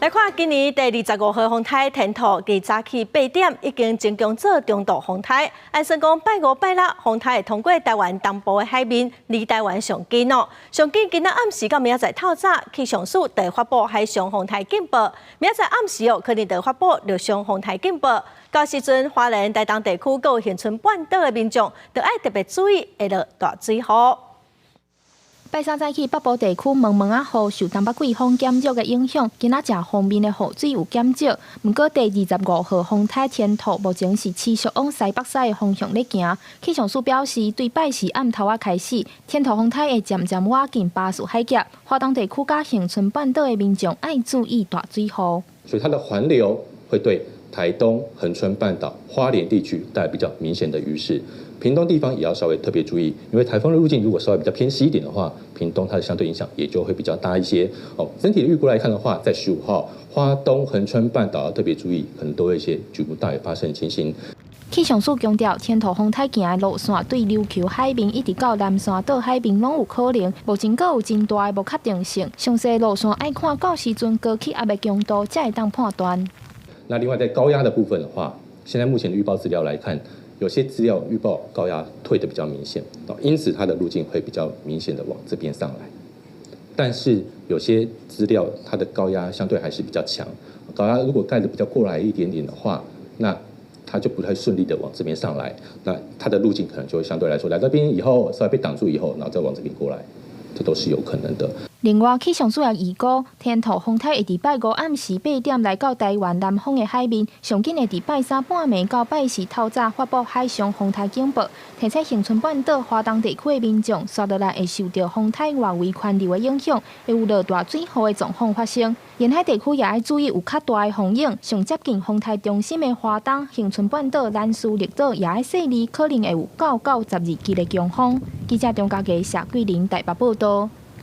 來看今年第25號風颱天兔，佇早起8點已經增強做中度風颱。按算講拜五拜六風颱會通過台灣東部的海面，離台灣上近哦。上緊今仔暗時到明仔載透早，氣象署就會發布海上風颱警報。明仔載暗時哦，可能就會發布陸上風颱警報。到時陣，花蓮、台東地區閣有恆春半島的民眾，就愛特別注意會落大水雨。拜三早起，北部地區毛毛仔雨受東北季風減弱的影響，今仔日鋒面的雨水有減少。毋過第二十五號風颱天兔目前是持續往西北西的方向咧行。氣象署表示，對拜四暗頭仔開始，天兔風颱會漸漸倚近巴士海峽，花東地區佮恆春半島的民眾愛注意大水雨。所以它的環流會對台東、恆春半島、花蓮地區帶來比較明顯的雨勢。屏東地方也要稍微特別注意，因為颱風的路徑如果稍微比較偏西一點的話，屏東它的相對影響也就會比較大一些。哦，整體的預估來看的話，在15號，花東、恆春半島要特別注意，可能都會一些局部大雨發生的情形。氣象署強調，天兔風颱行的路線對琉球海面一直到南沙島海面攏有可能，目前閣有真大的無確定性。詳細路線愛看到時陣高氣壓的強度，才會當判斷。那另外在高壓的部分的話，現在目前的預報資料來看，有些資料預報高壓退得比較明顯，因此它的路徑會比較明顯的往這邊上來。但是有些資料它的高壓相對還是比較強，高壓如果蓋得比較過來一點點的話，那它就不太順利的往這邊上來，那它的路徑可能就會相對來說來這邊以後稍微被擋住以後，然後再往這邊過來，這都是有可能的。另外，氣象署也預估，天兔風颱會佇拜五暗時八點來到台灣南方的海面，上緊會佇拜三半暝到拜四透早發布海上風颱警報，提醒恆春半島、花東地區的民眾，紲落來會受著風颱外圍環流的影響，會有落大水雨的狀況發生。沿海地區也愛注意有較大的風湧，上接近風颱中心的花東、恆春半島、蘭嶼綠島也愛細膩，可能會有9到12級的強風。記者張家傑、謝桂林台北報道。